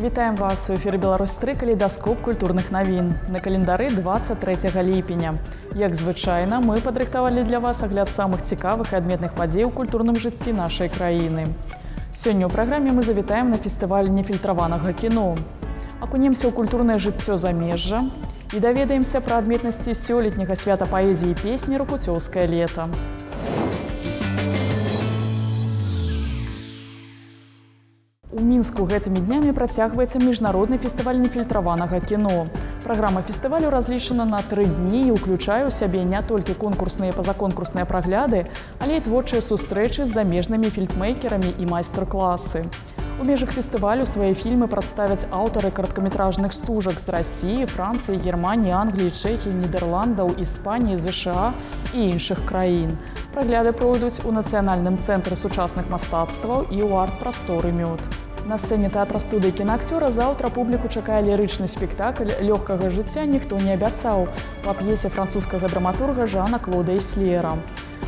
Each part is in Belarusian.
Вітаем вас у эфіры Беларусь-3, калейдаскоп культурных навін. На календары 23 ліпеня. Як звычайна, мы падрыхтавалі для вас агляд самых цікавых і адметных падзей у культурным жыцці нашай краіны. Сёння ў праграме мы завітаем на фестываль нефільтраванага кіно. Акунемся ў культурнае жыццё замежжа і даведаемся пра адметнасці сёлетняга свята паэзіі і песні «Ракуцёўскае лета». У Мінску гэтымі днямі працягваецца міжнародны фестываль нефільтраванага кіно. Праграма фестывалю разлічана на 3 дні і ўключае ў сябе не толькі конкурсныя і пазаконкурсныя прагляды, але і творчыя сустрэчы з замежнымі фільммейкерамі і майстар-класы. У межах фестывалю свае фільмы прадставяць аўтары кароткаметражных стужак з Расіі, Францыі, Германіі, Англіі, Чэхіі, Нідерландаў, Іспаніі, ЗША і іншых краін. Прагляды пройдуць у Нацыянальным цэнтры сучасных мастацтваў і ў арт-прасторы «Мёд». На сцэне тэатра-студыі кінаакцёра заўтра публіку чакае лірычны спектакль «Лёгкага жыцця ніхто не абяцаў» па п'есе французскага драматурга Жана Клода Эслера.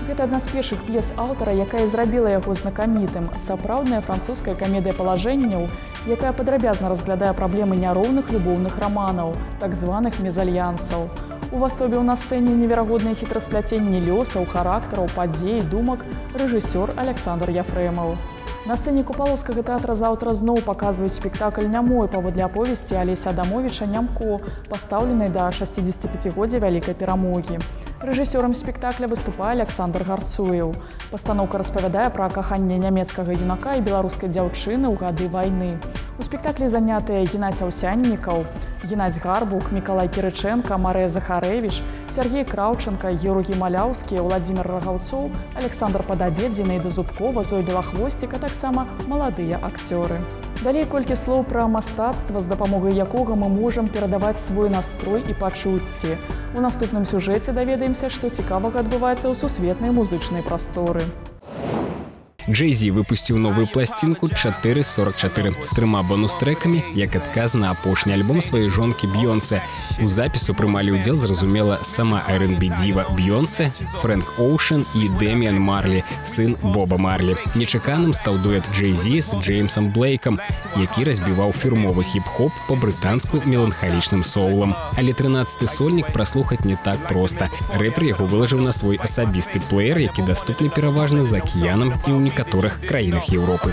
Гэта адна з першых п'ес аўтара, якая зрабіла яго знакамітым. Сапраўдная французская камедыя палажэнняў, якая падрабязна разглядае праблемы няроўных любоўных раманаў, так званых мезальянсаў. Увасобіў на сцэне неверагодныя хітрасплятенні лёсаў, характараў, падзей, думак рэжысёр Александр Яфрэмаў. На сцэне Купалаўскага тэатра заўтра зноў паказваюць спектакль «Нямой» паводле аповесці Алеся Адамовіча «Нямко», пастаўленай да 65-годдзя Вялікай перамогі. Рэжысёрам спектакля выступае Александр Гарцуеў. Пастаноўка распавядае пра каханне нямецкага юнака і беларускай дзяўчыны ў гады вайны. У спектаклі занятыя Геннадзь Аўсяннікаў, Геннадзь Гарбук, Мікалай Кірыченка, Марыя Захарэвіч, Сергей Краўченка, Георгій Маляўскі, Владимир Рагаўцоў, Александр Падабед, Зінаіда Зубкова, Зоя Белахвосцік, а таксама маладыя акцёры. Далей колькі слоў пра мастацтва, з дапамогай якога мы можам перадаваць свой настрой і пачуцці. У наступным сюжэце даведаемся, што цікавага адбываецца ў сусветнай музычнай прасторы. Джей-Зи выпусціў новую пласцінку 4.44 з трыма бонус-трэкамі, як адказ на апошні альбом сваёй жонкі Бейонсе. У запісу прымалі ўдзел, зразумела, сама R&B діва Бейонсе, Фрэнк Оушен і Дэміан Марлі, сын Боба Марлі. Нечаканым стаў дуэт Джей-Зи з Джеймсам Блейкам, які разбіваў фірмовы хіп-хоп па-брытанску меланхалічным соулам. Але 13-ы сольнік праслухаць не так проста. Рэпер яго вылажыў на свой асабісты плеер, які даступны пераважна за акіянам і ў некаторых краінах Еўропы.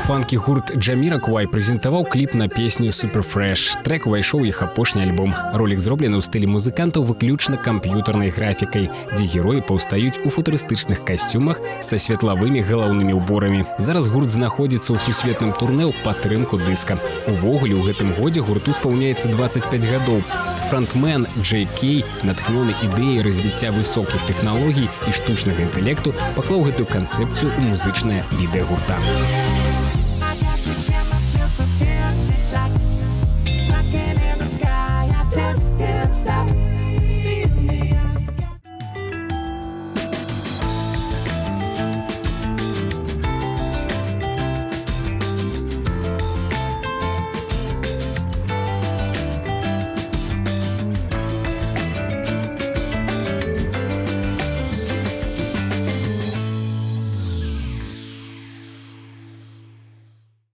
Фанкі-гурт Джаміраквай прэзентаваў кліп на песню «Superfresh». Трэк увайшоў у іх апошні альбом. Ролік зроблены ў стылі музыкантаў выключна камп'ютарнай графікай, дзе героі паўстаюць у футурыстычных касцюмах са светлавымі галаўнымі ўборамі. Зараз гурт знаходзіцца ў сусветным турне ў падтрымку дыска. Увогуле, ў гэтым годзе гурту спаўняецца 25 гадоў. Фронтмен Джей Кей, натхнёны ідэяй развіцця высокіх тэхналогій і штучнага інтэлекту, паклаў гэтую канцэпцыю ў музычнае відэа гурта.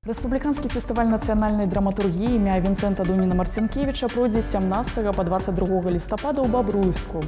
Рэспубліканскі фестываль нацыянальнай драматургіі імя Вінцэнта Дуніна-Марцінкевіча пройдзе з 17 па 22 лістапада ў Бабруйску.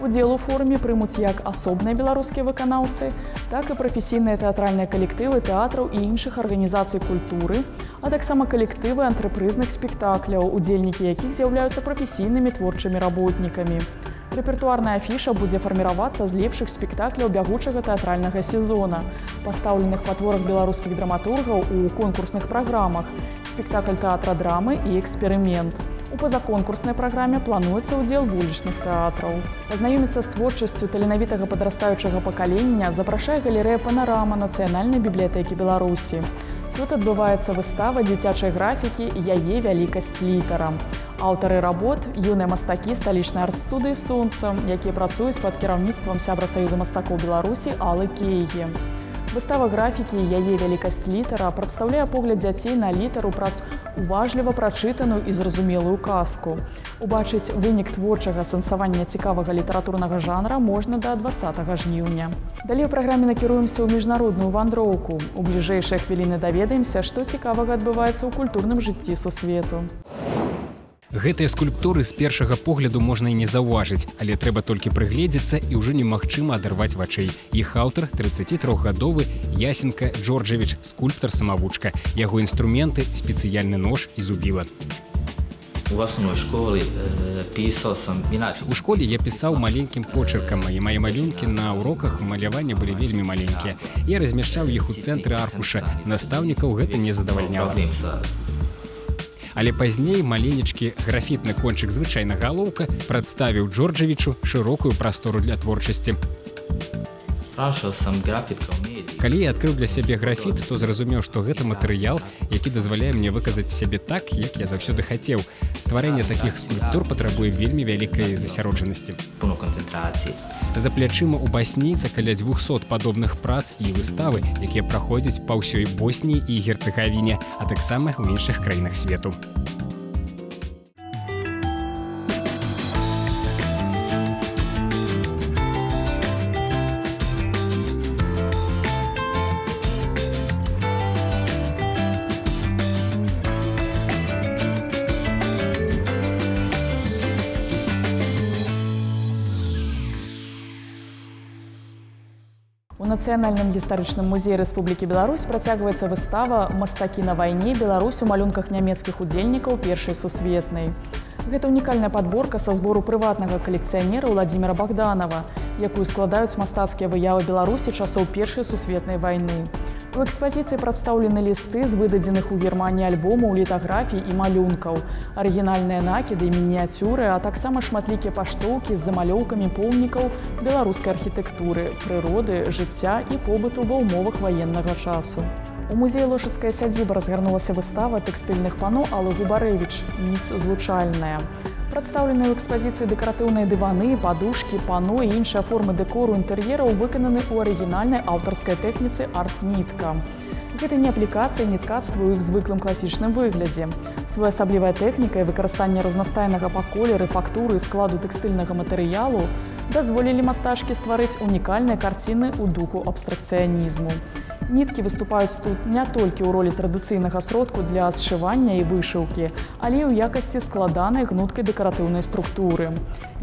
Удзел у форуме прымуць як асобныя беларускія выканаўцы, так і прафесійныя тэатральныя калектывы тэатраў і іншых арганізацый культуры, а таксама калектывы антрэпрызных спектакляў, удзельнікі якіх з'яўляюцца прафесійнымі творчымі работнікамі. Рэпертуарная афіша будзе фарміравацца з лепшых спектакляў бягучага тэатральнага сезона, пастаўленых па творах беларускіх драматургаў у конкурсных праграмах, спектакль тэатра драмы і эксперымент. У пазаконкурснай праграме плануецца ўдзел вулічных тэатраў. Пазнаёміцца з творчасцю таленавітага падрастаючага пакалення запрашае галерэя «Панарама» Нацыянальнай бібліятэкі Беларусі. Тут адбываецца выстава дзіцячай графікі «Яе вялікасць літара». Аўтары работ – юныя мастакі сталічнай арт-студыі «Сонца», якія працуюць пад кіраўніцтвам сябра Саюза мастакоў Беларусі Аллы Кейгі. Выстава графікі і яе вялікасць літара прадстаўляе погляд дзяцей на літару праз уважліва прачытаную і зразумелую казку. Убачыць вынік творчага сэнсавання цікавага літаратурнага жанра можна да 20 жніўня. Далей у праграме накіруемся ў міжнародную вандроўку. У бліжэйшыя хвіліны даведаемся, што цікавага адбываецца ў культурным жыцці сусвету. Гэтыя скульптуры з першага погляду можна і не заўважыць, але трэба толькі прыгледзецца і ўжо немагчыма адарваць вачэй. Іх аўтар 33-гадовы Ясенка Джорджевіч, скульптар-самавучка. Яго інструменты – спецыяльны нож і зубіла. У основной школе писал сам иначе. У школе я пісаў маленькім почеркам, і мае малюнкі на уроках малявання былі вельмі маленькія. Я размяшчаў іх у цэнтры аркуша. Настаўнікаў гэта не задавальняла. Але пазней маленечкі графітны кончык звычайнага алоўка прадставіў Джорджевічу шырокую прастору для творчасці. Калі я адкрыў для сябе графіт, то зразумеў, што гэта матэрыял, які дазваляе мне выказаць сябе так, як я заўсёды хацеў. Стварэнне такіх скульптур патрабуе вельмі вялікай засяроджанасці. За плячыма у баснійца каля 200 падобных прац і выставы, якія праходзяць па ўсёй Босніі і Герцэгавіне, а таксама ў іншых краінах свету. У Нацыянальным гістарычным музеі Рэспублікі Беларусь працягваецца выстава «Мастакі на вайне. Беларусь у малюнках нямецкіх удзельнікаў першай сусветнай». Гэта унікальная падборка са збору прыватнага калекцыянера Уладзіміра Багданава, якую складаюць мастацкія выявы Беларусі часоў першай сусветнай вайны. У экспазіцыі прадстаўлены лісты з выдадзеных у Германіі альбомаў, літаграфій і малюнкаў, арыгінальныя накіды і мініяцюры, а таксама шматлікія паштоўкі з замалёўкамі помнікаў беларускай архітэктуры, прыроды, жыцця і побыту ва ўмовах ваеннага часу. У музеі «Лошыцкая сядзіба» разгарнулася выстава тэкстыльных пано Аллы Губарэвіч «Ніць злучальная». Прадстаўленыя ў экспазіцыі дэкаратыўныя дываны, падушкі, пано і іншыя формы дэкору інтэр'ераў выкананы ў арыгінальнай аўтарскай тэхніцы арт-нітка. Гэта не аплікацыя, не ткацтва ў іх звыклым класічным выглядзе. Своеасаблівая тэхніка і выкарыстанне разнастайнага па колеры, фактуры і складу тэкстыльнага матэрыялу дазволілі мастачкі стварыць унікальныя карціны ў духу абстракцыянізму. Ніткі выступаюць тут не толькі ў ролі традыцыйнага сродку для сшывання і вышыўкі, але і ў якасці складанай гнуткай дэкаратыўнай структуры.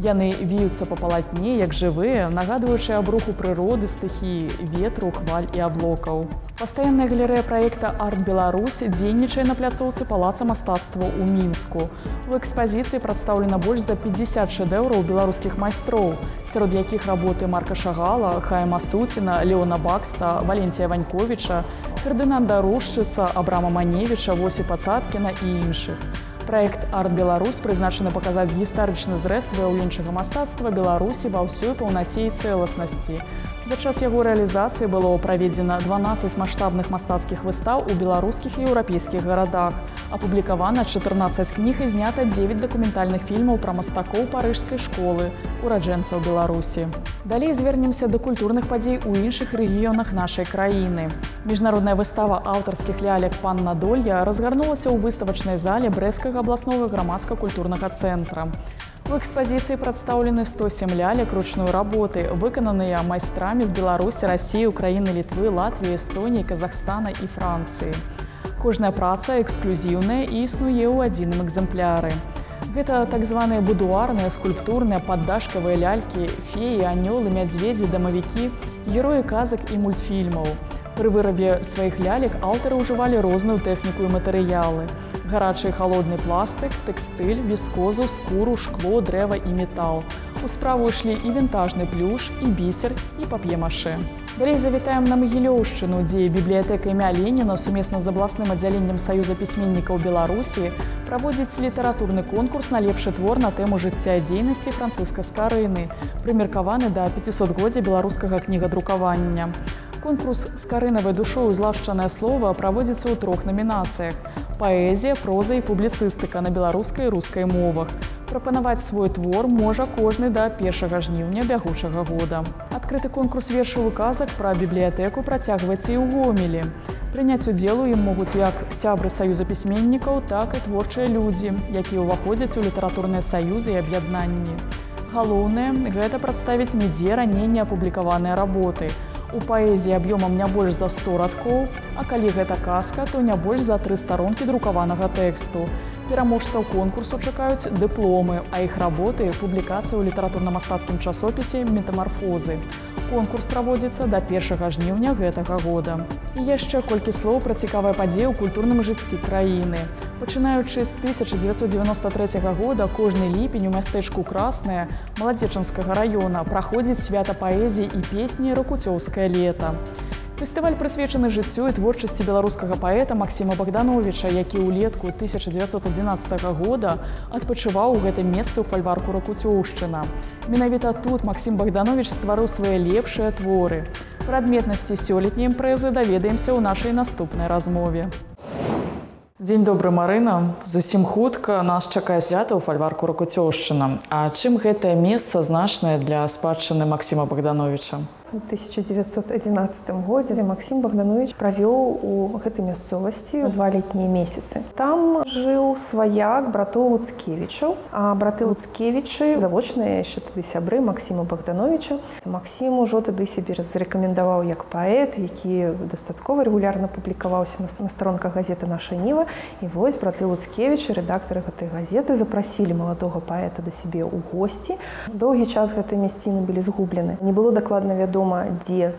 Яны віюцца па палатне, як жывыя, нагадваючы аб руху прыроды, стыхіі, ветру, хваль і аблокаў. Пастаянная галерэя праекта «Арт Беларусь» дзейнічае на пляцоўцы Палаца мастацтва ў Мінску. У экспазіцыі прадстаўлена больш за 50 шэдэўраў беларускіх майстроў, сярод якіх работы Марка Шагала, Хайма Суціна, Леона Бакста, Валентія Ваньковіча, Фердынанда Рушчыца, Абрама Маневіча, Восіпа Цаткіна і іншых. Праект «Арт Беларусь» прызначаны паказаць гістарычны зрэз выяўленчага мастацтва Беларусі ва ўсёй паўнаце і цэласнасці. За час яго рэалізацыі было праведзена 12 маштабных мастацкіх выстаў у беларускіх і еўрапейскіх гарадах. Апублікавана 14 кніг і знята 9 дакументальных фільмаў пра мастакоў парыжскай школы, ураджэнцаў Беларусі. Далей звернемся да культурных падзей у іншых рэгіёнах нашай краіны. Міжнародная выстава аўтарскіх лялек «Панна Долья» разгарнулася ў выставачнай зале Брэсцкага абласнога грамадска-культурнага цэнтра. У экспазіцыі прадстаўлены 107 лялек ручной работы, выкананыя майстрамі з Беларусі, Расіі, Украіны, Літвы, Латвіі, Эстоніі, Казахстана і Францыі. Кожная праца эксклюзіўная і існуе ў адзіным экземпляры. Гэта так званыя будуарныя, скульптурныя, паддашкавыя лялькі, феі, анёлы, мядзведзі, дамавікі, героі казак і мультфільмаў. Пры вырабе сваіх лялек аўтары ўжывалі розную тэхніку і матэрыялы. Гарачы і халодны пластык, тэкстыль, віскозу, скуру, шкло, дрэва і метал. У справу ішлі і вінтажны плюш, і бісер, і пап'е-маше. Далей завітаем на Магілёўшчыну, дзе бібліятэка імя Леніна сумесна з абласным аддзяленнем Саюза пісьменнікаў Беларусі праводзіць літаратурны конкурс на лепшы твор на тэму жыцця і дзейнасці Францыска Скарыны, прымеркаваны да 500-годдзя беларускага кнігадрукавання. Конкурс «Скарынавай душою злашчанае слова» праводзіцца ў трох намінацыях. Паэзія, проза і публіцыстыка на беларускай і рускай мовах. Прапанаваць свой твор можа кожны да 1 жніўня бягучага года. Адкрыты конкурс вершаў і казак пра бібліятэку працягваецца і ў Гомелі. Прыняць удзел у ім могуць як сябры Саюза пісьменнікаў, так і творчыя людзі, якія ўваходзяць у літаратурныя саюзы і аб'яднанні. Галоўнае – гэта прадставіць нідзе раней не апублікаваныя работы. У паэзіі аб'ёмам не больш за 100 радкоў, а калі гэта казка, то не больш за 3 старонкі друкаванага тэксту. Пераможцаў конкурсу чакаюць дыпломы, а іх работы – публікацыі ў літаратурна-мастацкім часопісе «Метамарфозы». Конкурс праводзіцца да 1 жніўня гэтага года. І яшчэ колькі слоў пра цікавыя падзеі ў культурным жыцці краіны. Пачынаючы з 1993 года кожны ліпень у мястэчку Краснае Маладзечанскага раёна праходзіць свята паэзіі і песні «Ракуцёўскае лета». Фестываль прысвечаны жыццю і творчасці беларускага паэта Максіма Багдановіча, які ўлетку 1911 года адпачываў у гэтым месцы ў фальварку Ракуцёўшчына. Менавіта тут Максім Багдановіч стварыў свае лепшыя творы. Пра адметнасці сёлетняй імпрэзы даведаемся ў нашай наступнай размове. Дзень добры, Марына. Зусім хутка нас чакае свята ў фальварку Ракуцёўшчына. А чым гэтае месца значнае для спадчыны Максіма Багдановіча? У 1911 годзе Максім Багдановіч правёў у гэтай мясцовасці 2 летнія месяцы. Там жыў сваяк братоў Луцкевічаў, а браты Луцкевічы завочныя яшчэ тады сябры Максіма Багдановіча. Максім ужо тады сябе зарэкамендаваў як паэт, які дастаткова рэгулярна публікаваўся на старонках газеты «Наша Ніва». І вось браты Луцкевічы, рэдактары гэтай газеты, запрасілі маладога паэта да сябе ў госці. Доўгі час гэтыя мясціны былі згублены. Не было дакладна вядома, дзе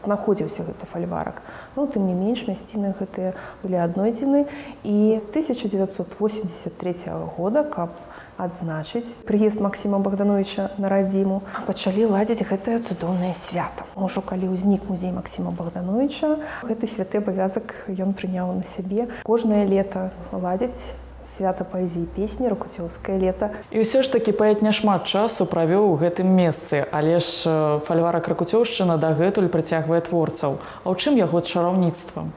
знаходзіўся гэты фальварак. Ну, тым не менш, мясціны гэтыя былі аднойдзены. І з 1983 года, каб адзначыць прыезд Максіма Багдановіча на радзіму, пачалі ладзіць гэтае цудоўнае свята. Ужо калі ўзнік музей Максіма Багдановіча, гэты святы абавязак ён прыняў на сябе. Кожнае лета ладзіць свята паэзіі і песні «Ракуцёўскае лета». І ўсё ж такі паэт няшмат часу правёў у гэтым месцы, але ж фальварак Ракуцёўшчына дагэтуль прыцягвае творцаў. А ў чым яго чараўніцтва?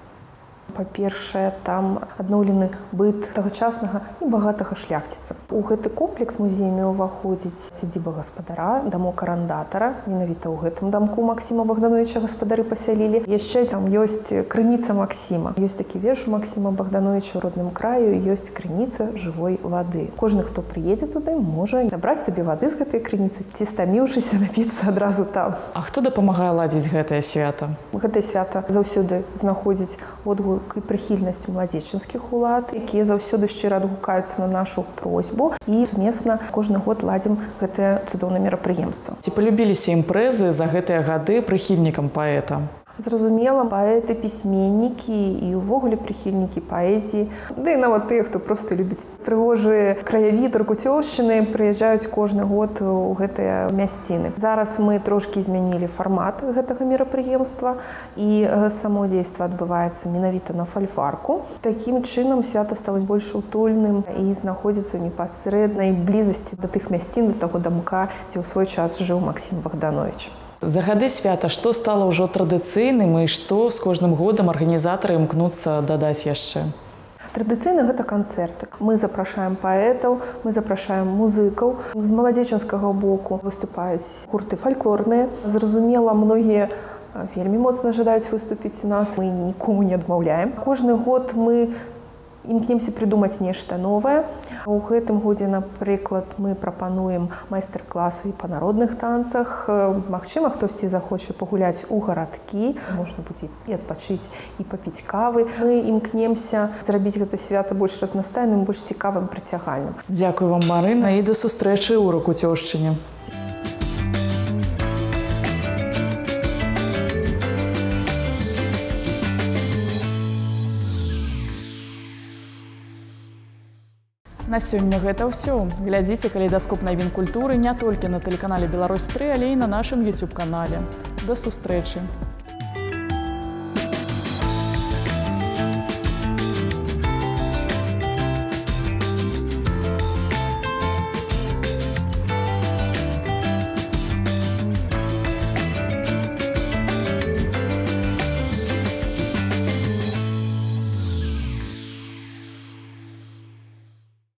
Па-першае, там адноўлены быт тагачаснага небагатага шляхціца. У гэты комплекс музейны ўваходзіць сядзіба гаспадара, дамок арандатара. Менавіта ў гэтым дамку Максіма Багдановіча гаспадары пасялілі. Яшчэ там ёсць крыніца Максіма. Ёсць такі верш у Максіма Багдановіча ў родным краю, ёсць крыніца жывой вады. Кожны, хто прыедзе туды, можа набраць сабе вады з гэтай крыніцы, ці стаміўшыся напіцца адразу там. А хто дапамагае ладзіць гэтае свята? Гэтае свята заўсёды знаходзіць водгук і прыхільнасць у маладзечанскіх улад, якія заўсёды шчыра адгукаюцца на нашу просьбу, і сумесна кожны год ладзім гэтае цудоўнае мерапрыемства. Ці палюбіліся імпрэзы за гэтыя гады прыхільнікам паэта? Зразумела, паэты, пісьменнікі і ўвогуле прыхільнікі паэзіі, да і нават тыя, хто проста любіць прыгожы краявід Ракуцёўшчыны, прыязджаюць кожны год у гэтыя мясціны. Зараз мы трошкі змянілі фармат гэтага мерапрыемства, і само дзейства адбываецца менавіта на фальварку. Такім чынам свята стала больш утульным і знаходзіцца ў непасрэднай блізасці да тых мясцін, да таго дамка, дзе ў свой час жыў Максім Багдановіч. За гады свята што стала ўжо традыцыйным і што з кожным годам арганізатары імкнуцца дадаць яшчэ? Традыцыйна гэта канцэрты. Мы запрашаем паэтаў, мы запрашаем музыкаў. З маладзечанскага боку выступаюць гурты фальклорныя. Зразумела, многія вельмі моцна жадаюць выступіць у нас. Мы нікому не адмаўляем. Кожны год мы імкнемся прыдумаць нешта новае. У гэтым годзе, напрыклад, мы прапануем майстар-класы па народных танцах. Магчыма, хтосьці захоча пагуляць у гарадкі. Можна будзе і адпачыць, і папіць кавы. Мы імкнемся зрабіць гэта свята больш разнастайным, больш цікавым, прыцягальным. Дзякую вам, Марына, і да сустрэчы ў Ракуцёўшчыне. На сёння гэта ўсё. Глядзіце калейдаскоп навін культуры не толькі на тэлеканале «Беларусь-3», але і на нашым YouTube-канале. Да сустрэчы!